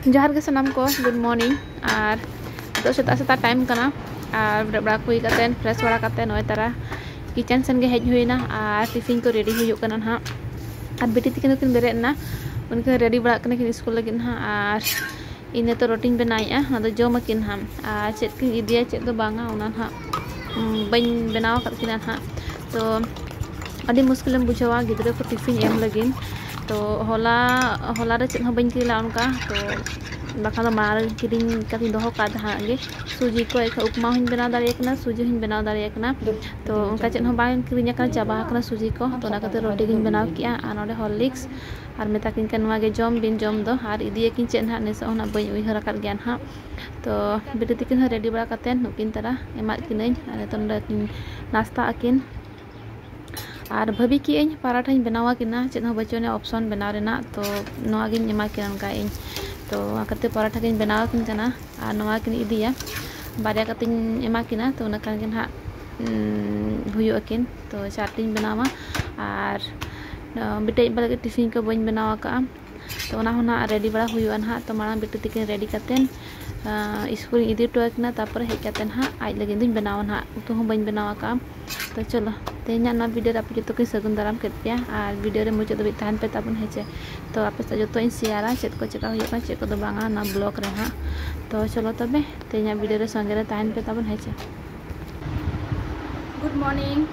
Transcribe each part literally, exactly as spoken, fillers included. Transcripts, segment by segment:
ᱡᱚᱦᱟᱨ ᱜᱮ ᱥᱟᱱᱟᱢ ᱠᱚ, good morning᱾ ᱟᱨ ᱱᱤᱛᱚᱜ ᱥᱮᱛᱟᱜ ᱥᱮᱛᱟᱜ time ᱠᱟᱱᱟ, ᱟᱨ ᱵᱮᱨᱮᱫ ᱵᱟᱲᱟ ᱠᱚ ᱦᱩᱭ ᱠᱟᱛᱮ, fresh ᱵᱟᱲᱟ ᱠᱟᱛᱮ ᱱᱚᱜᱼᱚᱭ ᱛᱟᱨᱟ kitchen ᱥᱮᱱ ᱜᱮ ᱦᱮᱡ ᱦᱩᱭᱱᱟ, ᱟᱨ tiffin ᱠᱚ ready ᱦᱩᱭᱩᱜ ᱠᱟᱱᱟ ᱱᱟᱦᱟᱜ᱾ ᱟᱨ ᱵᱤᱴᱤ ᱛᱤᱠᱤᱱ ᱫᱚᱠᱤᱱ ᱵᱮᱨᱮᱫ ᱮᱱᱟ, ᱩᱱᱠᱤᱱ ready ᱵᱟᱲᱟᱜ ᱠᱟᱱᱟ ᱠᱤᱱ ᱥᱠᱩᱞ ᱞᱟᱹᱜᱤᱫ ᱱᱟᱦᱟᱜ᱾ ᱟᱨ ᱤᱧ ᱱᱤᱛᱚᱜ ᱨᱩᱴᱤᱧ ᱵᱮᱱᱟᱣᱮᱫᱼᱟ, ᱚᱱᱟ ᱫᱚ ᱡᱚᱢ ᱟᱹᱠᱤᱱ ᱱᱟᱦᱟᱜ᱾ ᱟᱨ ᱪᱮᱫ ᱠᱤᱱ ᱤᱫᱤᱭᱟ, ᱪᱮᱫ ᱫᱚ ᱵᱟᱝᱟ, ᱚᱱᱟ ᱱᱟᱦᱟᱜ, ᱩᱸ, ᱵᱟᱹᱧ ᱵᱮᱱᱟᱣ ᱟᱠᱟᱫ ᱠᱤᱱᱟ ᱱᱟᱦᱟᱜ᱾ ᱛᱚ ᱟᱹᱰᱤ ᱢᱩᱥᱠᱤᱞᱮᱢ ᱵᱩᱡᱷᱟᱹᱣᱟ ᱜᱤᱫᱽᱨᱟᱹ ᱠᱚ tiffin ᱮᱢ ᱞᱟᱹᱜᱤᱫ᱾ ᱛᱚ ᱦᱚᱞᱟ, ᱦᱚᱞᱟ ᱨᱮ ᱪᱮᱫ ᱦᱚᱸ ᱵᱟᱹᱧ ᱠᱤᱨᱤᱧ ᱞᱮᱫᱟ ᱚᱱᱠᱟ, ᱛᱚ ᱵᱟᱠᱷᱟᱱ ᱫᱚ ᱢᱟᱲᱟᱝ ᱨᱮ ᱠᱤᱨᱤᱧ ᱠᱟᱛᱮᱧ ᱫᱚᱦᱚ ᱠᱟᱜ ᱡᱟᱦᱟᱸ ᱜᱮ, ᱥᱩᱡᱤ ᱠᱚ, ᱮᱱᱠᱷᱟᱱ ᱩᱯᱢᱟ ᱦᱚᱸᱧ ᱵᱮᱱᱟᱣ ᱫᱟᱲᱮᱭᱟᱜ ᱠᱟᱱᱟ, ᱥᱩᱡᱤ ᱦᱚᱸᱧ ᱵᱮᱱᱟᱣ ᱫᱟᱲᱮᱭᱟᱜ ᱠᱟᱱᱟ᱾ ᱛᱚ ᱚᱱᱠᱟ ᱪᱮᱫ ᱦᱚᱸ ᱵᱟᱝ ᱠᱤᱨᱤᱧ ᱟᱠᱟᱱᱟ, ᱪᱟᱵᱟ ᱟᱠᱟᱱᱟ ᱥᱩᱡᱤ ᱠᱚ, ᱛᱚ ᱚᱱᱟ ᱠᱷᱟᱹᱛᱤᱨ ᱨᱩᱴᱤ ᱜᱤᱧ ᱵᱮᱱᱟᱣ ᱠᱮᱜᱼᱟ᱾ ᱟᱨ ᱱᱚᱰᱮ Horlicks, ᱟᱨ ᱢᱮᱛᱟ ᱠᱤᱱ ᱠᱟᱱᱟ, "ᱱᱚᱣᱟ ᱜᱮ ᱡᱚᱢ ᱵᱤᱱ, ᱡᱚᱢ ᱫᱚ", ᱟᱨ ᱤᱫᱤᱭᱟᱠᱤᱱ ᱪᱮᱫ ᱱᱟᱦᱟᱜ ᱱᱤᱥᱚᱜ ᱦᱚᱸ ᱱᱟᱦᱟᱜ ᱵᱟᱹᱧ ᱩᱭᱦᱟᱹᱨ ᱟᱠᱟᱫ ᱜᱮᱭᱟ ᱱᱟᱦᱟᱜ᱾ ᱛᱚ ᱵᱤᱴᱤ ᱛᱤᱠᱤᱱ ᱦᱚᱸ ready ᱵᱟᱲᱟ ᱠᱟᱛᱮᱫ ᱱᱩᱠᱤᱱ ᱛᱟᱨᱟ ᱮᱢᱟᱫ ᱠᱤᱱᱟᱹᱧ, ᱟᱨ ᱱᱤᱛᱚᱜ ᱱᱚᱰᱮ ᱠᱤᱱ ᱱᱟᱥᱛᱟ ᱟᱹᱠᱤᱱ᱾ ᱟᱨ ᱵᱷᱟᱹᱵᱤ ᱠᱮᱜᱼᱟᱹᱧ ᱯᱟᱨᱟᱴᱷᱟᱧ ᱵᱮᱱᱟᱣ ᱟᱹᱠᱤᱱᱟ, ᱪᱮᱫ ᱦᱚᱸ ᱵᱟᱹᱪᱩᱜ ᱟᱹᱱᱤᱡ option ᱵᱮᱱᱟᱣ ᱨᱮᱱᱟᱜ, ᱛᱚ ᱱᱚᱣᱟ ᱜᱤᱧ ᱮᱢᱟ ᱠᱤᱱᱟ ᱚᱱᱠᱟ ᱤᱧ᱾ ᱛᱚ ᱚᱱᱟ ᱠᱷᱟᱹᱛᱤᱨ ᱯᱟᱨᱟᱴᱷᱟ ᱜᱤᱧ ᱵᱮᱱᱟᱣ ᱟᱹᱠᱤᱱ ᱠᱟᱱᱟ, ᱟᱨ ᱱᱚᱣᱟ ᱠᱤᱱ ᱤᱫᱤᱭᱟ, ᱵᱟᱨᱭᱟ ᱠᱟᱛᱮᱧ ᱮᱢᱟ ᱠᱤᱱᱟ, ᱛᱚ ᱚᱱᱟ ᱠᱷᱟᱱ ᱜᱮ ᱱᱟᱦᱟᱜ, ᱩᱸ, ᱦᱩᱭᱩᱜ ᱟᱹᱠᱤᱱ᱾ ᱛᱚ ᱪᱟᱨᱴᱤᱧ ᱵᱮᱱᱟᱣᱟ, ᱟᱨ, ᱟᱸ, ᱵᱤᱴᱤ ᱟᱡ ᱵᱟ ᱞᱟᱹᱜᱤᱫ tiffin ᱠᱚ ᱵᱟᱹᱧ ᱵᱮᱱᱟᱣ ᱟᱠᱟᱫᱼᱟ, ᱛᱚ ᱚᱱᱟ ᱦᱚᱸ ᱱᱟᱦᱟᱜ ready ᱵᱟᱲᱟ ᱦᱩᱭᱩᱜᱼᱟ ᱱᱟᱦᱟᱜ᱾ ᱛᱚ ᱢᱟᱲᱟᱝ ᱵᱤᱴᱤ ᱛᱤᱠᱤᱱ ready ᱠᱟᱛᱮᱱ, ᱟᱸ, ᱥᱠᱩᱞᱤᱧ ᱤᱫᱤ ᱦᱚᱴᱚ ᱟᱹᱠᱤᱱᱟ, ᱛᱟᱨᱯᱚᱨᱮ ᱦᱮᱡ ᱠᱟᱛᱮ ᱱᱟᱦᱟᱜ ᱟᱡ ᱞᱟᱹᱜᱤᱫ ᱫᱚᱧ ᱵᱮᱱᱟᱣᱟ ᱱᱟᱦᱟᱜ, ᱩᱛᱩ ᱦᱚᱸ ᱵᱟᱹᱧ ᱵᱮᱱᱟᱣ ᱟᱠᱟᱫᱼᱟ᱾ ᱛᱚ ᱪᱚᱞᱚ, ᱛᱮᱦᱮᱧᱟᱜ ᱱᱚᱣᱟ video ᱨᱮ ᱟᱯᱮ ᱡᱚᱛᱚ ᱠᱚᱧ ᱥᱟᱹᱜᱩᱱ ᱫᱟᱨᱟᱢ ᱠᱮᱫ ᱯᱮᱭᱟ, ᱟᱨ video ᱨᱮ ᱢᱩᱪᱟᱹᱫ ᱫᱷᱟᱹᱵᱤᱡ ᱛᱟᱦᱮᱱ ᱯᱮ ᱛᱟᱵᱚᱱ, ᱦᱮᱸ ᱪᱮ? ᱛᱚ ᱟᱯᱮ ᱥᱟᱶ ᱡᱚᱛᱚ ᱤᱧ share ᱟ, ᱪᱮᱫ ᱠᱚ ᱪᱮᱠᱟ ᱦᱩᱭᱩᱜ ᱠᱟᱱᱟ, ᱪᱮᱫ ᱠᱚᱫᱚ ᱵᱟᱝᱟ ᱱᱚᱣᱟ vlog ᱨᱮ ᱱᱟᱦᱟᱜ᱾ ᱛᱚ ᱪᱚᱞᱚ ᱛᱚᱵᱮ, ᱛᱮᱦᱮᱧᱟᱜ video ᱨᱮ ᱥᱚᱸᱜᱮ ᱨᱮ ᱛᱟᱦᱮᱱ ᱯᱮ ᱛᱟᱵᱚᱱ, ᱦᱮᱸ ᱪᱮ? Good morning᱾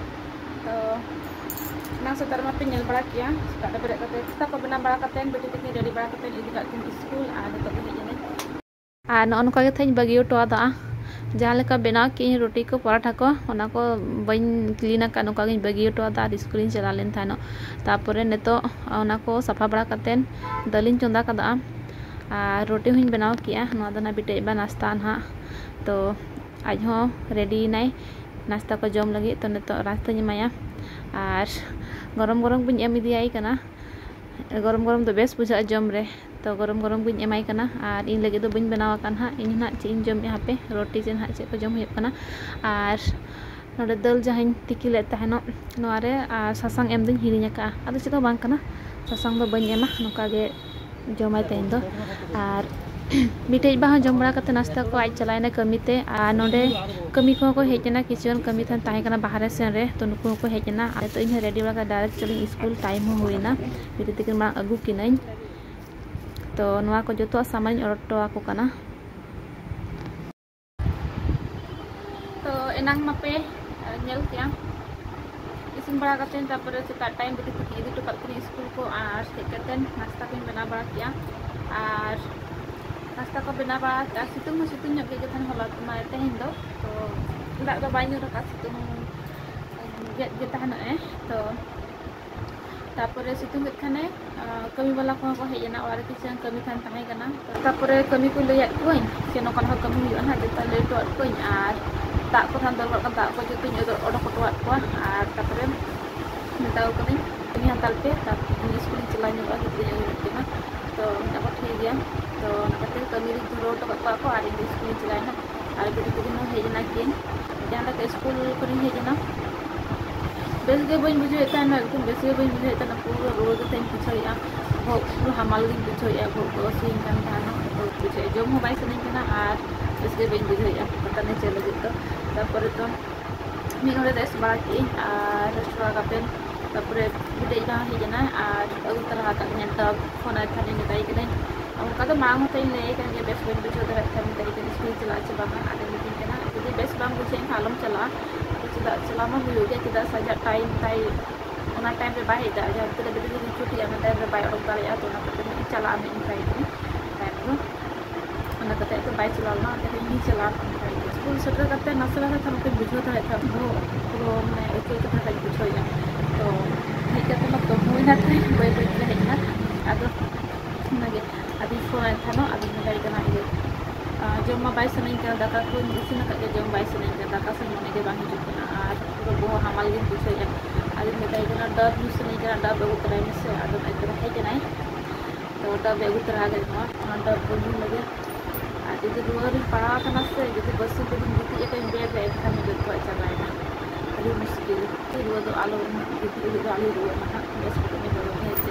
ᱛᱚ ᱮᱱᱟᱝ ᱥᱮᱛᱟᱜ ᱨᱮᱢᱟ ᱯᱮ ᱧᱮᱞ ᱵᱟᱲᱟ ᱠᱮᱜᱼᱟ, ᱥᱮᱛᱟᱜ ᱨᱮ ᱵᱮᱨᱮᱫ ᱠᱟᱛᱮ ᱱᱟᱥᱛᱟ ᱠᱚ ᱵᱮᱱᱟᱣ ᱵᱟᱲᱟ ᱠᱟᱛᱮ, ᱵᱤᱴᱤ ᱛᱤᱠᱤᱱ ready ᱵᱟᱲᱟ ᱠᱟᱛᱮ ᱤᱫᱤ ᱠᱟᱜ ᱠᱤᱱ ᱥᱠᱩᱞ, ᱟᱨ ᱱᱤᱛᱚᱜ ᱫᱚ ᱦᱮᱡ ᱮᱱᱟᱹᱧ᱾ ᱟᱨ ᱱᱚᱜᱼᱚ ᱱᱚᱝᱠᱟ ᱜᱮ ᱛᱟᱦᱮᱸᱧ ᱵᱟᱹᱜᱤ ᱦᱚᱴᱚ ᱟᱫᱟ᱾ ᱡᱟᱦᱟᱸ ᱞᱮᱠᱟ ᱵᱮᱱᱟᱣ ᱠᱮᱜᱼᱟᱹᱧ ᱨᱩᱴᱤ ᱠᱚ, ᱯᱚᱨᱟᱴᱷᱟ ᱠᱚ, ᱚᱱᱟ ᱠᱚ ᱵᱟᱹᱧ clean ᱟᱠᱟᱫ, ᱱᱚᱝᱠᱟ ᱜᱤᱧ ᱵᱟᱹᱜᱤ ᱦᱚᱴᱚ ᱟᱫᱟ ᱟᱨ ᱥᱠᱩᱞᱤᱧ ᱪᱟᱞᱟᱣ ᱞᱮᱱ ᱛᱟᱦᱮᱱᱚᱜ᱾ ᱛᱟᱨᱯᱚᱨᱮ ᱱᱤᱛᱚᱜ ᱚᱱᱟ ᱠᱚ ᱥᱟᱯᱷᱟ ᱵᱟᱲᱟ ᱠᱟᱛᱮᱫ ᱫᱟᱹᱞᱤᱧ ᱪᱚᱸᱫᱟ ᱠᱟᱫᱟ, ᱟᱨ ᱨᱩᱴᱤ ᱦᱚᱸᱧ ᱵᱮᱱᱟᱣ ᱠᱮᱜᱼᱟ᱾ ᱱᱚᱣᱟ ᱫᱚ ᱱᱟᱦᱟᱜ ᱵᱤᱴᱤ ᱟᱡ ᱵᱟ ᱱᱟᱥᱛᱟ ᱱᱟᱦᱟᱜ᱾ ᱛᱚ ᱟᱡ ᱦᱚᱸ ready ᱮᱱᱟᱭ ᱱᱟᱥᱛᱟ ᱠᱚ ᱡᱚᱢ ᱞᱟᱹᱜᱤᱫ᱾ ᱛᱚ ᱱᱤᱛᱚᱜ ᱱᱟᱥᱛᱟᱧ ᱮᱢᱟᱭᱟ, ᱟᱨ ᱜᱚᱨᱚᱢ ᱜᱚᱨᱚᱢ ᱜᱤᱧ ᱮᱢ ᱤᱫᱤᱭᱟᱭ ᱠᱟᱱᱟ᱾ ᱜᱚᱨᱚᱢ ᱜᱚᱨᱚᱢ ᱫᱚ ᱵᱮᱥ ᱵᱩᱡᱷᱟᱹᱜᱼᱟ ᱡᱚᱢ ᱨᱮ, ᱛᱚ ᱜᱚᱨᱚᱢ ᱜᱚᱨᱚᱢ ᱜᱤᱧ ᱮᱢᱟᱭ ᱠᱟᱱᱟ᱾ ᱟᱨ ᱤᱧ ᱞᱟᱹᱜᱤᱫ ᱫᱚ ᱵᱟᱹᱧ ᱵᱮᱱᱟᱣ ᱟᱠᱟᱫ ᱱᱟᱦᱟᱜ, ᱤᱧ ᱱᱟᱦᱟᱜ ᱪᱮᱫ ᱤᱧ ᱡᱚᱢᱮᱫᱼᱟ ᱦᱟᱯᱮ, ᱨᱩᱴᱤ ᱪᱮ ᱱᱟᱦᱟᱜ ᱪᱮᱫ ᱠᱚ ᱡᱚᱢ ᱦᱩᱭᱩᱜ ᱠᱟᱱᱟ᱾ ᱟᱨ ᱱᱚᱰᱮ ᱫᱟᱹᱞ ᱡᱟᱦᱟᱸᱧ ᱛᱤᱠᱤ ᱞᱮᱫ ᱛᱟᱦᱮᱱᱚᱜ, ᱱᱚᱣᱟ ᱨᱮ ᱟᱨ ᱥᱟᱥᱟᱝ ᱮᱢ ᱫᱚᱧ ᱦᱤᱲᱤᱧ ᱟᱠᱟᱫᱼᱟ᱾ ᱟᱫᱚ ᱪᱮᱫ ᱦᱚᱸ ᱵᱟᱝ ᱠᱟᱱᱟ, ᱥᱟᱥᱟᱝ ᱫᱚ ᱵᱟᱹᱧ ᱮᱢᱟ, ᱱᱚᱝᱠᱟ ᱜᱮ ᱡᱚᱢᱟᱭ ᱛᱮᱦᱮᱧ ᱫᱚ᱾ ᱟᱨ ᱢᱤᱫᱴᱮᱡ ᱵᱟ ᱦᱚᱸ ᱡᱚᱢ ᱵᱟᱲᱟ ᱠᱟᱛᱮ ᱱᱟᱥᱛᱟ ᱠᱚ ᱟᱡ ᱪᱟᱞᱟᱣ ᱮᱱᱟ ᱠᱟᱹᱢᱤ ᱛᱮ, ᱟᱨ ᱱᱚᱰᱮ ᱠᱟᱹᱢᱤ ᱠᱚᱦᱚᱸ ᱠᱚ ᱦᱮᱡ ᱮᱱᱟ, ᱠᱤᱪᱷᱩ ᱜᱟᱱ ᱠᱟᱹᱢᱤ ᱛᱟᱦᱮᱱ, ᱛᱟᱦᱮᱸ ᱠᱟᱱᱟ ᱵᱟᱦᱨᱮ ᱥᱮᱱ ᱨᱮ, ᱛᱚ ᱱᱩᱠᱩ ᱦᱚᱸᱠᱚ ᱦᱮᱡ ᱮᱱᱟ᱾ ᱟᱨ ᱱᱤᱛᱚᱜ ᱤᱧ ᱦᱚᱸ ᱨᱮᱰᱤ ᱵᱟᱲᱟ ᱠᱟᱛᱮ ᱰᱟᱭᱨᱮᱠᱴ ᱪᱟᱞᱟᱜ ᱤᱧ ᱥᱠᱩᱞ, ᱴᱟᱭᱤᱢ ᱦᱚᱸ ᱦᱩᱭ ᱮᱱᱟ, ᱵᱤᱴᱤ ᱛᱟᱹᱠᱤᱱ ᱢᱟᱲᱟᱝ ᱟᱹᱜᱩ ᱠᱤᱱᱟᱹᱧ᱾ ᱛᱚ ᱱᱚᱣᱟ ᱠᱚ ᱡᱚᱛᱚᱣᱟᱜ ᱥᱟᱢᱟᱱ ᱤᱧ ᱚᱰᱟᱨ ᱦᱚᱴᱚ ᱟᱠᱚ ᱠᱟᱱᱟ᱾ ᱛᱚ ᱮᱱᱟᱝ ᱢᱟᱯᱮ, ᱟᱨ ᱧᱮᱞ ᱠᱮᱜᱼᱟ, ᱤᱥᱤᱱ ᱵᱟᱲᱟ ᱠᱟᱛᱮ ᱛᱟᱨᱯᱚᱨᱮ ᱥᱮᱛᱟᱜ ᱴᱟᱭᱤᱢ ᱵᱤᱴᱤ ᱛᱟᱹᱠᱤᱱ ᱤᱫᱤ ᱦᱚᱴᱚ ᱠᱟᱜ ᱠᱤᱱᱟ ᱥᱠᱩᱞ ᱠᱚ, ᱟᱨ ᱦᱮᱡ ᱠᱟᱛᱮ ᱱᱟᱥᱛᱟ ᱠᱚᱧ ᱵᱮᱱᱟᱣ ᱵᱟᱲᱟ ᱠᱮᱜᱼᱟ᱾ ᱟᱨ ᱱᱟᱥᱛᱟ ᱠᱚ ᱵᱮᱱᱟᱣ ᱵᱟᱲᱟ ᱠᱮᱜᱼᱟ᱾ ᱥᱤᱛᱩᱝ ᱦᱚᱸ ᱥᱤᱛᱩᱝ ᱧᱚᱜ ᱜᱮ ᱛᱟᱦᱮᱱ ᱦᱚᱞᱟ, ᱢᱟᱱᱮ ᱛᱮᱦᱮᱧ ᱫᱚ, ᱛᱚ ᱫᱟᱜ ᱫᱚ ᱵᱟᱭ ᱧᱩᱨ ᱟᱠᱟᱫᱼᱟ, ᱥᱤᱛᱩᱝ ᱜᱮᱫ ᱜᱮ ᱛᱟᱦᱮᱱᱚᱜᱼᱮ᱾ ᱛᱚ ᱛᱟᱨᱯᱚᱨᱮ ᱥᱤᱛᱩᱝ ᱮᱫ ᱠᱷᱟᱱᱮ, ᱟᱨ ᱠᱟᱹᱢᱤ ᱵᱟᱞᱟ ᱠᱚᱦᱚᱸ ᱠᱚ ᱦᱮᱡ ᱮᱱᱟ, ᱚᱲᱟᱜ ᱨᱮ ᱠᱤᱪᱷᱩ ᱜᱟᱱ ᱠᱟᱹᱢᱤ ᱛᱟᱦᱮᱱ, ᱛᱟᱦᱮᱸ ᱠᱟᱱᱟ᱾ ᱛᱟᱨᱯᱚᱨᱮ ᱠᱟᱹᱢᱤ ᱠᱚ ᱞᱟᱹᱭᱟᱫ ᱠᱚᱣᱟᱧ ᱥᱮ ᱱᱚᱝᱠᱟ ᱱᱚᱝᱠᱟ ᱠᱟᱹᱢᱤ ᱦᱩᱭᱩᱜᱼᱟ ᱱᱟᱦᱟᱜ, ᱡᱚᱛᱚ ᱞᱟᱹᱭ ᱦᱚᱴᱚᱣᱟᱫ ᱠᱚᱣᱟᱧ᱾ ᱟᱨ ᱫᱟᱜ ᱠᱚ ᱛᱟᱦᱮᱱ ᱫᱚᱨᱠᱟᱨ ᱠᱟᱱᱟ, ᱫᱟᱜ ᱠᱚ ᱡᱚᱛᱚᱧ ᱚᱰᱚᱠ, ᱚᱰᱚᱠ ᱦᱚᱴᱚᱣᱟᱫ ᱠᱚᱣᱟ᱾ ᱟᱨ ᱛᱟᱨᱯᱚᱨᱮ ᱢᱮᱛᱟᱣ ᱠᱟᱹᱱᱟᱹᱧ, "ᱠᱟᱹᱢᱤ ᱦᱟᱛᱟᱲ ᱯᱮ, ᱛᱟᱨᱯᱚᱨᱮ ᱤᱧ ᱥᱠᱩᱞᱤᱧ ᱪᱟᱞᱟᱣ ᱧᱚᱜᱚᱜᱼᱟ, ᱜᱤᱫᱽᱨᱟᱹᱧ ᱟᱹᱜᱩ ᱧᱚᱜ ᱠᱤᱱᱟ᱾" ᱛᱚ ᱢᱮᱱᱫᱟ ᱠᱚ, "ᱴᱷᱤᱠ ᱜᱮᱭᱟ᱾" ᱛᱚ ᱚᱱᱟ ᱠᱷᱟᱹᱛᱤᱨ ᱠᱟᱹᱢᱤ ᱨᱤᱧ ᱫᱷᱩᱨᱟᱹᱣ ᱦᱚᱴᱚ ᱠᱟᱜ ᱠᱚᱣᱟ ᱠᱚ, ᱟᱨ ᱤᱧ ᱫᱚ ᱥᱠᱩᱞᱤᱧ ᱪᱟᱞᱟᱣᱮᱱᱟ᱾ ᱟᱨ ᱵᱤᱴᱤ ᱛᱟᱹᱠᱤᱱ ᱦᱚᱸ ᱦᱮᱡ ᱮᱱᱟ ᱠᱤᱱ, ᱡᱟᱦᱟᱸ ᱞᱮᱠᱟ ᱥᱠᱩᱞ ᱠᱷᱚᱱᱤᱧ ᱦᱮᱡ ᱮᱱᱟ, ᱵᱮᱥ ᱜᱮ ᱵᱟᱹᱧ ᱵᱩᱡᱷᱟᱹᱣᱮᱫ ᱛᱟᱦᱮᱱᱟ, ᱮᱠᱫᱚᱢ ᱵᱮᱥ ᱜᱮ ᱵᱟᱹᱧ ᱵᱩᱡᱷᱟᱹᱣᱮᱫ ᱛᱟᱦᱮᱱᱟ᱾ ᱯᱩᱨᱟᱹ ᱨᱩᱣᱟᱹ ᱜᱮ ᱛᱟᱦᱮᱸᱧ ᱵᱩᱡᱷᱟᱹᱣᱮᱫᱼᱟ, ᱵᱚᱦᱚᱜ ᱯᱩᱨᱟᱹ ᱦᱟᱢᱟᱞ ᱜᱤᱧ ᱵᱩᱡᱷᱟᱹᱣᱮᱫᱼᱟ, ᱵᱚᱦᱚᱜ ᱠᱚ ᱦᱟᱹᱥᱩᱧ ᱠᱟᱱ ᱛᱟᱦᱮᱱᱟ, ᱵᱩᱡᱷᱟᱹᱣᱮᱫᱼᱟ, ᱡᱚᱢ ᱦᱚᱸ ᱵᱟᱭ ᱥᱟᱱᱟᱧ ᱠᱟᱱᱟ ᱟᱨ ᱵᱮᱥ ᱜᱮ ᱵᱟᱹᱧ ᱵᱩᱡᱷᱟᱹᱣᱮᱫᱼᱟ ᱯᱟᱛᱟ ᱱᱤᱪᱟᱹ ᱞᱟᱹᱜᱤᱫ ᱫᱚ᱾ ᱛᱟᱨᱯᱚᱨᱮ ᱫᱚ ᱢᱤᱫ ᱦᱚᱲᱮ ᱨᱮᱥ ᱵᱟᱲᱟ ᱠᱮᱫᱟᱹᱧ, ᱟᱨ ᱨᱮᱥ ᱵᱟᱲᱟ ᱠᱟᱛᱮ ᱛᱟᱨᱯᱚᱨᱮ ᱵᱤᱴᱤ ᱵᱟᱝ ᱦᱮᱡ ᱮᱱᱟ, ᱟᱨ ᱟᱹᱜᱩ ᱛᱚᱨᱟ ᱟᱠᱟᱫ ᱞᱤᱧᱟ ᱰᱟᱵ᱾ ᱯᱷᱳᱱ ᱟᱭ ᱛᱟᱦᱮᱱᱟᱹᱧ, ᱢᱮᱛᱟᱭ ᱠᱟᱹᱱᱟᱹᱧ, ᱚᱱᱠᱟ ᱫᱚ ᱢᱟᱲᱟᱝ ᱦᱚᱸᱛᱚᱧ ᱞᱟᱹᱭ ᱟᱭ ᱠᱟᱱ ᱜᱮᱭᱟ, ᱵᱮᱥ ᱵᱟᱹᱧ ᱵᱩᱡᱷᱟᱹᱣ ᱫᱟᱲᱮᱭᱟᱜ ᱠᱷᱟᱱ ᱢᱮᱛᱟᱭ ᱠᱟᱹᱱᱟᱹᱧ ᱥᱠᱩᱞ ᱪᱟᱞᱟᱜᱼᱟ ᱪᱮ ᱵᱟᱝᱟ᱾ ᱟᱫᱚ ᱢᱤᱛᱟᱹᱧ ᱠᱟᱱᱟ, "ᱡᱩᱫᱤ ᱵᱮᱥ ᱵᱟᱢ ᱵᱩᱡᱷᱟᱹᱣ ᱮᱱᱠᱷᱟᱱ ᱟᱞᱚᱢ ᱪᱟᱞᱟᱜᱼᱟ, ᱟᱫᱚ ᱪᱮᱫᱟᱜ ᱪᱟᱞᱟᱣ ᱢᱟ ᱦᱩᱭᱩᱜ ᱜᱮᱭᱟ, ᱪᱮᱫᱟᱜ ᱥᱮ ᱟᱡᱟᱜ ᱴᱟᱭᱤᱢ ᱛᱟᱭ, ᱚᱱᱟ ᱴᱟᱭᱤᱢ ᱨᱮ ᱵᱟᱭ ᱦᱮᱡ ᱫᱟᱲᱮᱭᱟᱜᱼᱟ, ᱡᱟᱦᱟᱸ ᱛᱤᱱᱟᱹᱜ ᱵᱤᱴᱤ ᱛᱟᱹᱠᱤᱱ ᱪᱷᱩᱴᱤᱜᱼᱟ ᱚᱱᱟ ᱴᱟᱭᱤᱢ ᱨᱮ ᱵᱟᱭ ᱚᱰᱚᱠ ᱫᱟᱲᱮᱭᱟᱜᱼᱟ, ᱛᱚ ᱚᱱᱟ ᱠᱷᱟᱹᱛᱤᱨ ᱤᱧ ᱪᱟᱞᱟᱜᱼᱟ ᱢᱮᱱ ᱢᱮᱛᱟᱭ ᱠᱟᱹᱱᱟᱹᱧ ᱴᱟᱭᱤᱢ ᱫᱚ᱾" ᱚᱱᱟ ᱠᱟᱛᱮ ᱫᱚ ᱵᱟᱭ ᱪᱟᱞᱟᱣ ᱞᱮᱱᱟ, ᱚᱱᱟᱛᱮ ᱤᱧ ᱪᱟᱞᱟᱣ ᱞᱮᱱᱟ᱾ ᱥᱠᱩᱞ ᱥᱮᱴᱮᱨ ᱠᱟᱛᱮ ᱱᱟᱥᱮ ᱱᱟᱥᱮ ᱛᱷᱚᱲᱟ ᱠᱚᱧ ᱵᱩᱡᱷᱟᱹᱣ ᱫᱟᱲᱮᱭᱟᱜ ᱠᱟᱱ ᱛᱟᱦᱮᱸᱫ, ᱵᱚᱦᱚᱜ ᱯᱩᱨᱟᱹ ᱢᱟᱱᱮ ᱟᱹᱪᱩᱨ ᱠᱟᱛᱮ ᱠᱟᱹᱡ ᱵᱩᱡᱷᱟᱹᱣᱮᱫᱼᱟ᱾ ᱛᱚ ᱦᱮᱡ ᱠᱟᱛᱮ ᱢᱟ ᱛᱚ ᱦᱩᱭᱱᱟ ᱛᱤᱧ, ᱵᱟᱹᱭ ᱵᱟᱹᱭ ᱛᱮ ᱦᱮᱡ ᱮᱱᱟ᱾ ᱟᱫᱚ ᱚᱱᱟᱜᱮ ᱟᱫᱚᱧ ᱯᱷᱳᱱ ᱟᱭ ᱛᱟᱦᱮᱱᱟ, ᱟᱫᱚᱧ ᱢᱮᱛᱟᱭ ᱠᱟᱱᱟ, "ᱤᱭᱟᱹ, ᱟᱸ, ᱡᱚᱢ ᱢᱟ ᱵᱟᱭ ᱥᱟᱱᱟᱧ ᱠᱟᱱᱟ, ᱫᱟᱠᱟ ᱠᱚᱧ ᱤᱥᱤᱱ ᱟᱠᱟᱫ ᱜᱮ, ᱡᱚᱢ ᱵᱟᱭ ᱥᱟᱱᱟᱧ ᱠᱟᱱᱟ, ᱫᱟᱠᱟ ᱥᱮᱫ ᱢᱚᱱᱮ ᱜᱮ ᱵᱟᱝ ᱦᱤᱡᱩᱜ ᱠᱟᱱᱟ, ᱟᱨ ᱯᱩᱨᱟᱹ ᱵᱚᱦᱚᱜ ᱦᱟᱢᱟᱞ ᱜᱤᱧ ᱵᱩᱡᱷᱟᱹᱣᱮᱫᱼᱟ᱾" ᱟᱫᱚᱧ ᱢᱮᱛᱟᱭ ᱠᱟᱱᱟ, "ᱰᱟᱵ ᱧᱩ ᱥᱟᱱᱟᱧ ᱠᱟᱱᱟ, ᱰᱟᱵ ᱟᱹᱜᱩ ᱛᱚᱨᱟᱭ ᱢᱮᱥᱮ᱾" ᱟᱫᱚ ᱱᱚᱜᱼᱚᱭ ᱛᱚᱨᱟ ᱦᱮᱡ ᱮᱱᱟᱭ, ᱛᱚ ᱰᱟᱵ ᱮ ᱟᱹᱜᱩ ᱛᱚᱨᱟ ᱟᱠᱟᱫ ᱱᱚᱣᱟ, ᱚᱱᱟ ᱰᱟᱵ ᱵᱚᱱ ᱧᱩ ᱞᱮᱜᱮ᱾ ᱟᱨ ᱡᱩᱫᱤ ᱨᱩᱣᱟᱹ ᱨᱤᱧ ᱯᱟᱲᱟᱣ ᱟᱠᱟᱱᱟ ᱥᱮ, ᱡᱩᱫᱤ ᱵᱟᱹᱥᱤ ᱠᱚᱫᱚᱧ ᱜᱤᱛᱤᱡ ᱟᱠᱟᱱ ᱵᱮᱰ ᱨᱮ, ᱮᱱᱠᱷᱟᱱ ᱫᱚ ᱡᱚᱛᱚᱣᱟᱜ ᱪᱟᱵᱟᱭᱮᱱᱟ᱾ ᱟᱹᱰᱤ ᱢᱩᱥᱠᱤᱞ᱾ ᱨᱩᱣᱟᱹ ᱫᱚ ᱟᱞᱚ, ᱜᱤᱛᱤᱡ ᱦᱩᱭᱩᱜ ᱫᱚ ᱟᱞᱚ ᱨᱩᱣᱟᱹᱜ ᱢᱟ ᱦᱟᱸᱜ, ᱵᱮᱥ ᱠᱚᱛᱮ ᱧᱮᱞ ᱫᱚ ᱦᱮᱸ ᱪᱮ᱾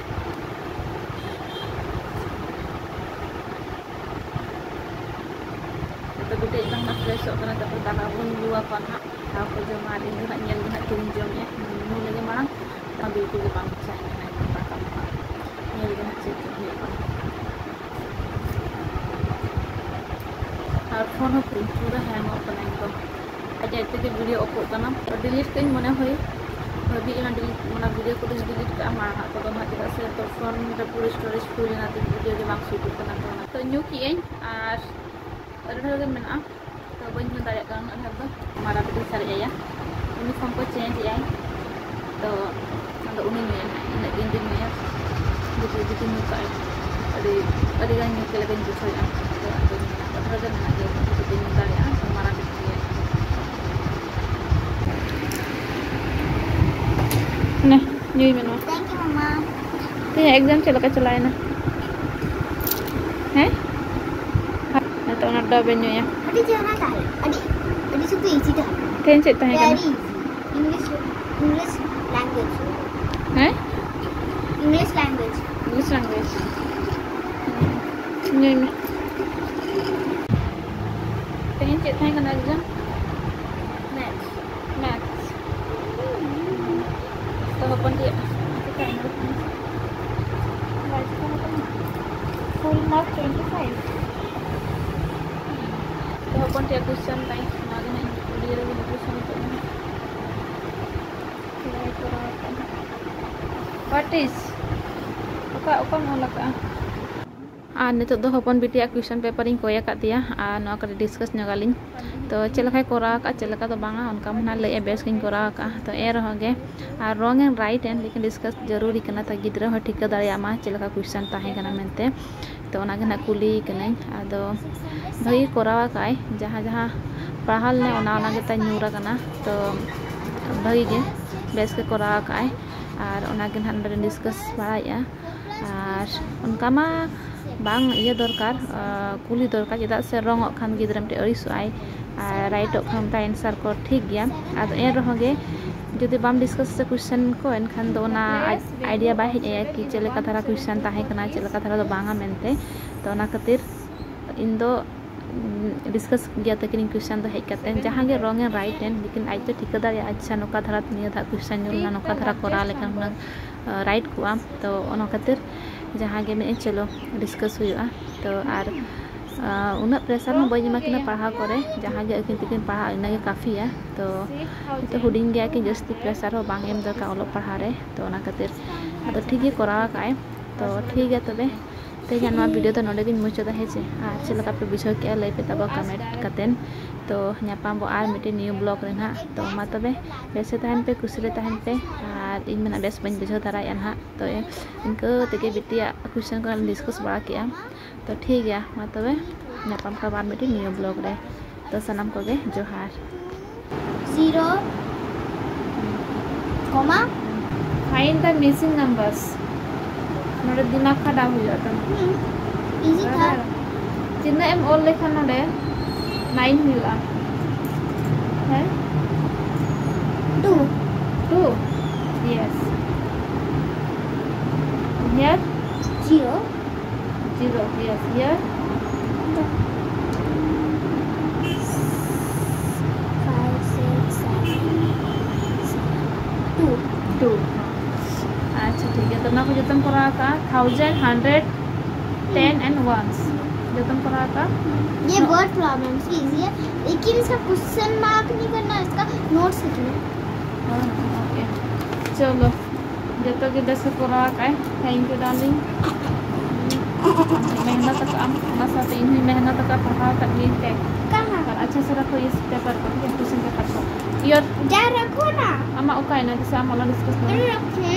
ᱠᱟᱹᱴᱤᱡ ᱛᱟᱦᱮᱱᱟ, ᱯᱷᱨᱮᱥᱚᱜ ᱠᱟᱱᱟ, ᱛᱟᱨᱯᱚᱨ ᱫᱟᱠᱟ ᱵᱚᱱ ᱧᱩ ᱟᱠᱚᱣᱟ ᱱᱟᱦᱟᱜ᱾ ᱫᱟᱠᱟ ᱠᱚ ᱡᱚᱢᱟ ᱟᱨ ᱤᱧ ᱫᱚ ᱱᱟᱦᱟᱜ ᱧᱮᱞ ᱜᱮ ᱱᱟᱦᱟᱜ ᱪᱮᱫ ᱤᱧ ᱡᱚᱢᱮᱜᱼᱟ, ᱧᱩ ᱞᱟᱹᱜᱤᱫ ᱢᱟᱲᱟᱝ ᱚᱱᱟ ᱵᱤᱞᱠᱩᱞ ᱜᱮ ᱵᱟᱝ ᱤᱪᱪᱷᱟᱹᱧ ᱠᱟᱱᱟ ᱫᱟᱠᱟ ᱠᱚ ᱦᱟᱸᱜ᱾ ᱧᱮᱞ ᱜᱮ ᱱᱟᱦᱟᱜ ᱪᱮᱫ ᱪᱮᱫ ᱦᱩᱭᱩᱜ ᱠᱟᱱᱟ᱾ ᱟᱨ ᱯᱷᱳᱱ ᱦᱚᱸ ᱯᱩᱨᱟᱹ ᱦᱮᱝᱚᱜ ᱠᱟᱱᱟ ᱮᱠᱫᱚᱢ᱾ ᱟᱡ ᱟᱡ ᱛᱮᱜᱮ ᱵᱷᱤᱰᱤᱭᱳ ᱚᱯᱷᱚᱜ ᱠᱟᱱᱟ᱾ ᱰᱤᱞᱤᱴ ᱠᱟᱹᱧ ᱢᱚᱱᱮ ᱦᱩᱭ ᱵᱷᱟᱹᱵᱤ ᱚᱱᱟ ᱰᱤᱞᱤᱴ, ᱚᱱᱟ ᱵᱷᱤᱰᱤᱭᱳ ᱠᱚᱫᱚᱧ ᱰᱤᱞᱤᱴ ᱠᱟᱜᱼᱟ ᱢᱟᱲᱟᱝ ᱟᱜ ᱠᱚᱫᱚ ᱱᱟᱦᱟᱜ, ᱪᱮᱫᱟᱜ ᱥᱮ ᱛᱚ ᱯᱷᱳᱱ ᱨᱮ ᱯᱩᱨᱟᱹ ᱥᱴᱳᱨᱮᱡᱽ ᱯᱷᱩᱞ ᱮᱱᱟ ᱛᱤᱧ, ᱵᱷᱤᱰᱤᱭᱳ ᱜᱮ ᱵᱟᱝ ᱥᱩᱴᱚᱜ ᱠᱟᱱᱟ᱾ ᱛᱚ ᱚᱱᱟ ᱛᱚ ᱧᱩ ᱠᱮᱜᱼᱟᱹᱧ ᱟᱨ ᱟᱹᱰᱤ ᱰᱷᱮᱨ ᱜᱮ ᱢᱮᱱᱟᱜᱼᱟ, ᱛᱚ ᱵᱟᱹᱧ ᱧᱩ ᱫᱟᱲᱮᱭᱟᱜ ᱠᱟᱱᱟ ᱩᱱᱟᱹᱜ ᱰᱷᱮᱨ ᱫᱚ᱾ ᱢᱟᱨᱟ ᱵᱤᱴᱤᱧ ᱥᱟᱨᱮᱡ ᱟᱭᱟ, ᱤᱭᱩᱱᱤᱯᱷᱚᱨᱢ ᱠᱚ ᱪᱮᱧᱡᱽ ᱮᱜᱼᱟᱭ, ᱛᱚ ᱟᱫᱚ ᱩᱱᱤ ᱧᱩᱭᱟ ᱱᱟᱦᱟᱜ, ᱤᱱᱟᱹᱜ ᱫᱤᱱ ᱫᱚᱧ ᱧᱩᱭᱟ᱾ ᱡᱩᱫᱤ, ᱡᱩᱫᱤ ᱧᱩ ᱠᱟᱜᱼᱟᱭ, ᱟᱹᱰᱤ, ᱟᱹᱰᱤ ᱜᱟᱱ ᱧᱩ ᱠᱮᱫ ᱞᱮᱠᱟᱧ ᱵᱩᱡᱷᱟᱹᱣᱮᱫᱼᱟ᱾ ᱛᱚ ᱟᱫᱚ ᱧᱩᱭᱟ, ᱟᱹᱰᱤ ᱰᱷᱮᱨ ᱜᱮ ᱢᱮᱱᱟᱜ ᱜᱮᱭᱟ, ᱡᱩᱫᱤ ᱧᱩ ᱫᱟᱲᱮᱭᱟᱜᱼᱟ, ᱛᱚ ᱢᱟᱨᱟ ᱵᱤᱴᱤ ᱧᱩᱭᱟ᱾ ᱱᱮ, ᱧᱩᱭ ᱢᱮ ᱱᱚᱣᱟ᱾ Thank you, ᱢᱟᱢᱟ᱾ ᱛᱮᱦᱮᱧ ᱮᱠᱡᱟᱢ ᱪᱮᱫ ᱞᱮᱠᱟ ᱪᱟᱞᱟᱣᱮᱱᱟ? ᱦᱮᱸ? ᱱᱤᱛᱚᱜ ᱚᱱᱟ ᱰᱟᱵᱮ ᱧᱩᱭᱟ᱾ ᱟᱹᱰᱤ ᱪᱮᱦᱨᱟ ᱛᱟᱦᱮᱸ, ᱟᱹᱰᱤ, ᱟᱹᱰᱤ ᱥᱩᱫᱷᱩ ᱤᱡᱤ ᱛᱟᱦᱮᱸ᱾ ᱛᱮᱦᱮᱧ ᱪᱮᱫ ᱛᱟᱦᱮᱸ ᱠᱟᱱᱟ? Very easy. English, English language. ᱦᱮᱸ? English language. English language. ᱧᱩᱭ ᱢᱮ᱾ ᱛᱮᱦᱮᱧ ᱪᱮᱫ ᱛᱟᱦᱮᱸ ᱠᱟᱱᱟ ᱮᱠᱡᱟᱢ? Maths. Maths. ᱛᱚ ᱦᱚᱯᱚᱱ ᱴᱷᱮᱱ ᱯᱷᱩᱞ ᱢᱟᱨᱠ ᱴᱩᱭᱮᱱᱴᱤ ᱯᱷᱟᱭᱤᱵᱷ᱾ ᱛᱚ ᱦᱚᱯᱚᱱ ᱴᱷᱮᱱ ᱠᱩᱭᱥᱚᱱ ᱛᱟᱭ, ᱚᱱᱟ ᱜᱮ ᱱᱟᱦᱟᱜ ᱤᱧ ᱠᱩᱞᱤᱭᱮ ᱞᱟᱹᱜᱤᱫ ᱠᱩᱭᱥᱚᱱ ᱱᱤᱛᱚᱜ ᱫᱚ ᱱᱟᱦᱟᱜ᱾ ᱪᱮᱫ ᱞᱮᱠᱟᱭ ᱠᱚᱨᱟᱣ ᱟᱠᱟᱫ ᱱᱟᱦᱟᱜ? What is? ᱚᱠᱟ, ᱚᱠᱟᱢ ᱚᱞ ᱟᱠᱟᱫᱼᱟ? ᱟᱨ ᱱᱤᱛᱚᱜ ᱫᱚ ᱦᱚᱯᱚᱱ ᱵᱤᱴᱤᱭᱟᱜ ᱠᱩᱭᱥᱚᱱ ᱯᱮᱯᱟᱨᱤᱧ ᱠᱚᱭ ᱟᱠᱟᱫ ᱫᱮᱭᱟ, ᱟᱨ ᱱᱚᱣᱟ ᱠᱟᱹᱴᱤᱡ ᱰᱤᱥᱠᱟᱥ ᱧᱚᱜ ᱟᱹᱞᱤᱧ᱾ ᱛᱚ ᱪᱮᱫ ᱞᱮᱠᱟᱭ ᱠᱚᱨᱟᱣ ᱟᱠᱟᱫᱼᱟ, ᱪᱮᱫ ᱞᱮᱠᱟ ᱫᱚ ᱵᱟᱝᱟ, ᱚᱱᱠᱟ ᱢᱟ ᱱᱟᱦᱟᱜ ᱞᱟᱹᱭᱮᱫᱼᱟ ᱵᱮᱥ ᱜᱤᱧ ᱠᱚᱨᱟᱣ ᱟᱠᱟᱫᱼᱟ᱾ ᱛᱚ ᱮᱱ ᱨᱮᱦᱚᱸ ᱜᱮ, ᱟᱨ wrong and right ᱮᱱ, ᱞᱮᱠᱤᱱ ᱰᱤᱥᱠᱟᱥ ᱡᱟᱹᱨᱩᱨᱤ ᱠᱟᱱᱟ, ᱛᱟᱠᱤ ᱜᱤᱫᱽᱨᱟᱹ ᱦᱚᱸ ᱴᱷᱤᱠᱟᱹ ᱫᱟᱲᱮᱭᱟᱜ ᱢᱟ ᱪᱮᱫ ᱞᱮᱠᱟ ᱠᱩᱭᱥᱚᱱ ᱛᱟᱦᱮᱸ ᱠᱟᱱᱟ ᱢᱮᱱᱛᱮ᱾ ᱛᱚ ᱚᱱᱟ ᱜᱮ ᱱᱟᱦᱟᱜ ᱠᱩᱞᱤᱭᱮ ᱠᱟᱹᱱᱟᱹᱧ᱾ ᱟᱫᱚ ᱵᱷᱟᱹᱜᱤ ᱠᱚᱨᱟᱣ ᱟᱠᱟᱫᱼᱟᱭ, ᱡᱟᱦᱟᱸ ᱡᱟᱦᱟᱸ ᱯᱟᱲᱦᱟᱣ ᱞᱮᱱᱟᱭ ᱚᱱᱟ ᱚᱱᱟ ᱜᱮ ᱛᱟᱭ ᱧᱩᱨ ᱟᱠᱟᱱᱟ᱾ ᱛᱚ ᱵᱷᱟᱹᱜᱤ ᱜᱮ, ᱵᱮᱥ ᱜᱮ ᱠᱚᱨᱟᱣ ᱟᱠᱟᱫᱼᱟᱭ᱾ ᱟᱨ ᱚᱱᱟ ᱜᱮ ᱱᱟᱦᱟᱜ ᱱᱚᱰᱮ ᱰᱤᱥᱠᱟᱥ ᱵᱟᱲᱟᱭᱮᱫᱼᱟ᱾ ᱟᱨ ᱚᱱᱠᱟ ᱢᱟ ᱵᱟᱝ ᱤᱭᱟᱹ ᱫᱚᱨᱠᱟᱨ, ᱟᱨ ᱠᱩᱞᱤ ᱫᱚᱨᱠᱟᱨ, ᱪᱮᱫᱟᱜ ᱥᱮ ᱨᱚᱝᱚᱜ ᱠᱷᱟᱱ ᱜᱤᱫᱽᱨᱟᱹ ᱢᱤᱫᱴᱮᱱ ᱟᱹᱲᱤᱥᱚᱜ ᱟᱭ, ᱟᱨ ᱨᱟᱭᱤᱴᱚᱜ ᱠᱷᱟᱱ ᱢᱮᱛᱟᱭ ᱮᱱᱥᱟᱨ ᱠᱚ ᱴᱷᱤᱠ ᱜᱮᱭᱟ᱾ ᱟᱫᱚ ᱮᱱ ᱨᱮᱦᱚᱸ ᱜᱮ ᱡᱩᱫᱤ ᱵᱟᱢ ᱰᱤᱥᱠᱟᱥ ᱥᱮ ᱠᱩᱭᱥᱚᱱ ᱠᱚ, ᱮᱱᱠᱷᱟᱱ ᱫᱚ ᱚᱱᱟ ᱟᱭᱰᱤᱭᱟ ᱵᱟᱭ ᱦᱮᱡ ᱟᱭᱟ ᱠᱤ ᱪᱮᱫ ᱞᱮᱠᱟ ᱫᱷᱟᱨᱟ ᱠᱩᱭᱥᱚᱱ ᱛᱟᱦᱮᱸ ᱠᱟᱱᱟ, ᱪᱮᱫ ᱞᱮᱠᱟ ᱫᱷᱟᱨᱟ ᱫᱚ ᱵᱟᱝᱟ ᱢᱮᱱᱛᱮ᱾ ᱛᱚ ᱚᱱᱟ ᱠᱷᱟᱹᱛᱤᱨ ᱤᱧ ᱫᱚ ᱰᱤᱥᱠᱟᱥ ᱜᱮᱭᱟ ᱛᱟᱹᱠᱤᱱ ᱠᱩᱭᱥᱚᱱ ᱫᱚ ᱦᱮᱡ ᱠᱟᱛᱮ, ᱡᱟᱦᱟᱸ ᱜᱮ ᱨᱚᱝ ᱮ ᱨᱟᱭᱤᱴ ᱮᱱ, ᱞᱮᱠᱤᱱ ᱟᱡ ᱫᱚ ᱴᱷᱤᱠᱟᱹ ᱫᱟᱲᱮᱭᱟᱜᱼᱟ, ᱟᱪᱪᱷᱟ, ᱱᱚᱝᱠᱟ ᱫᱷᱟᱨᱟ ᱱᱤᱭᱟᱹ ᱫᱷᱟᱣ ᱠᱩᱭᱥᱚᱱ ᱧᱩᱨ ᱞᱮᱱᱟ, ᱱᱚᱝᱠᱟ ᱫᱷᱟᱨᱟ ᱠᱚᱨᱟᱣ ᱞᱮᱠᱷᱟᱱ ᱦᱩᱱᱟᱹᱝ ᱨᱟᱭᱤᱴ ᱠᱚᱜᱼᱟ᱾ ᱛᱚ ᱚᱱᱟ ᱠᱷᱟᱹᱛᱤᱨ ᱡᱟᱦᱟᱸ ᱜᱮ ᱢᱮᱱᱮᱫ, ᱪᱚᱞᱚ ᱰᱤᱥᱠᱟᱥ ᱦᱩᱭᱩᱜᱼᱟ᱾ ᱛᱚ ᱟᱨ ᱩᱱᱟᱹᱜ ᱯᱨᱮᱥᱟᱨ ᱦᱚᱸ ᱵᱟᱹᱧ ᱮᱢᱟ ᱠᱤᱱᱟ ᱯᱟᱲᱦᱟᱣ ᱠᱚᱨᱮ, ᱡᱟᱦᱟᱸ ᱜᱮ ᱟᱹᱠᱤᱱ ᱛᱮᱠᱤᱱ ᱯᱟᱲᱦᱟᱜ, ᱤᱱᱟᱹᱜᱮ ᱠᱟᱯᱷᱤᱭᱟ᱾ ᱛᱚ ᱱᱤᱛᱚᱜ ᱦᱩᱰᱤᱧ ᱜᱮᱭᱟ ᱠᱤᱱ, ᱡᱟᱹᱥᱛᱤ ᱯᱨᱮᱥᱟᱨ ᱦᱚᱸ ᱵᱟᱝ ᱮᱢ ᱫᱚᱨᱠᱟᱨ ᱚᱞᱚᱜ ᱯᱟᱲᱦᱟᱣ ᱨᱮ᱾ ᱛᱚ ᱚᱱᱟ ᱠᱷᱟᱹᱛᱤᱨ ᱟᱫᱚ ᱴᱷᱤᱠ ᱜᱮ ᱠᱚᱨᱟᱣ ᱟᱠᱟᱫ ᱟᱭ᱾ ᱛᱚ ᱴᱷᱤᱠ ᱜᱮᱭᱟ, ᱛᱚᱵᱮ ᱛᱮᱦᱮᱧᱟᱜ ᱱᱚᱣᱟ ᱵᱷᱤᱰᱤᱭᱳ ᱫᱚ ᱱᱚᱰᱮ ᱜᱤᱧ ᱢᱩᱪᱟᱹᱫᱟ, ᱦᱮᱸ ᱪᱮ? ᱟᱨ ᱪᱮᱫ ᱞᱮᱠᱟ ᱯᱮ ᱵᱩᱡᱷᱟᱹᱣ ᱠᱮᱜᱼᱟ, ᱞᱟᱹᱭ ᱯᱮ ᱛᱟᱵᱚ ᱠᱚᱢᱮᱱᱴ ᱠᱟᱛᱮᱱ᱾ ᱛᱚ ᱧᱟᱯᱟᱢ ᱵᱚ ᱟᱨ ᱢᱤᱫᱴᱮᱱ ᱱᱤᱭᱩ ᱵᱞᱚᱜᱽ ᱨᱮ ᱱᱟᱦᱟᱜ᱾ ᱛᱚ ᱢᱟ ᱛᱚᱵᱮ, ᱵᱮᱥ ᱨᱮ ᱛᱟᱦᱮᱱ ᱯᱮ, ᱠᱩᱥᱤ ᱨᱮ ᱛᱟᱦᱮᱱ ᱯᱮ᱾ ᱟᱨ ᱤᱧ ᱢᱟ ᱱᱟᱜ ᱵᱮᱥ ᱵᱟᱹᱧ ᱵᱩᱡᱷᱟᱹᱣ ᱫᱷᱟᱨᱟᱭᱮᱫᱼᱟ ᱱᱟᱦᱟᱜ᱾ ᱛᱚ ᱤᱱᱠᱟᱹ ᱛᱮᱜᱮ ᱵᱤᱴᱤᱭᱟᱜ ᱠᱩᱭᱥᱚᱱ ᱠᱚ ᱰᱤᱥᱠᱟᱥ ᱵᱟᱲᱟ ᱠᱮᱜᱼᱟ᱾ ᱛᱚ ᱴᱷᱤᱠ ᱜᱮᱭᱟ, ᱢᱟ ᱛᱚᱵᱮ ᱧᱟᱯᱟᱢ ᱠᱚ ᱟᱨ ᱢᱤᱫᱴᱮᱱ ᱱᱤᱭᱩ ᱵᱞᱚᱜᱽ ᱨᱮ᱾ ᱛᱚ ᱥᱟᱱᱟᱢ ᱠᱚᱜᱮ ᱡᱚᱦᱟᱨ᱾ Zero, comma. Find the missing numbers. ᱱᱚᱰᱮ ᱫᱤᱢᱟᱜᱽ ᱠᱷᱟᱰᱟᱣ ᱦᱩᱭᱩᱜᱼᱟ ᱛᱟᱢᱟ᱾ Easy ᱛᱷᱟ᱾ ᱛᱤᱱᱟᱹᱜ ᱮᱢ ᱚᱞ ᱞᱮᱠᱷᱟᱱ ᱱᱚᱰᱮ ᱱᱟᱭᱤᱱ ᱦᱩᱭᱩᱜᱼᱟ? ᱦᱮᱸ, Two. Two. Yes. Here? Zero. Zero. Yes. Here? Five, six, seven, two. Two. ᱟᱪᱪᱷᱟ, ᱴᱷᱤᱠ ᱜᱮᱭᱟ᱾ ᱛᱚ ᱱᱚᱣᱟ ᱠᱚ ᱡᱚᱛᱚᱢ ᱠᱚᱨᱟᱣ ᱟᱠᱟᱫᱼᱟ, thousand, hundred, ten and ones ᱡᱚᱛᱚᱢ ᱠᱚᱨᱟᱣ ᱟᱠᱟᱫᱼᱟ? ये वर्ड प्रॉब्लम्स की इजी है, लेकिन इसका क्वेश्चन मार्क नहीं करना, इसका नोट्स लिखना है। ᱦᱮᱸ, ᱳᱠᱮ, ᱪᱚᱞᱚ, ᱡᱚᱛᱚ ᱜᱮ ᱵᱮᱥ ᱠᱚ ᱠᱚᱨᱟᱣ ᱟᱠᱟᱫᱼᱟ᱾ Thank you, darling. ᱢᱮᱦᱱᱚᱛ ᱟᱠᱟᱫ ᱟᱢ, ᱚᱱᱟ ᱥᱟᱶᱛᱮ ᱤᱧ ᱦᱚᱸᱧ ᱢᱮᱦᱱᱚᱛ ᱟᱠᱟᱫ, ᱯᱟᱲᱦᱟᱣ ᱟᱠᱟᱫ ᱢᱤᱭᱟᱹᱧ ᱛᱮ᱾ कहाँ? ᱟᱨ ᱟᱪᱪᱷᱟ ᱥᱮ ᱨᱟᱠᱷᱚ, ᱤᱭᱟᱹ ᱯᱮᱯᱟᱨ ᱠᱚ, ᱠᱩᱥᱤᱱ ᱯᱮᱯᱟᱨ ᱠᱚ᱾ Your जा रखो ना। ᱟᱢᱟᱜ ᱚᱠᱟᱭᱮᱱᱟ? ᱡᱮᱥᱮ ᱟᱢ ᱚᱞᱟ ᱰᱤᱥᱠᱟᱥ ᱢᱮ᱾ अरे रखे।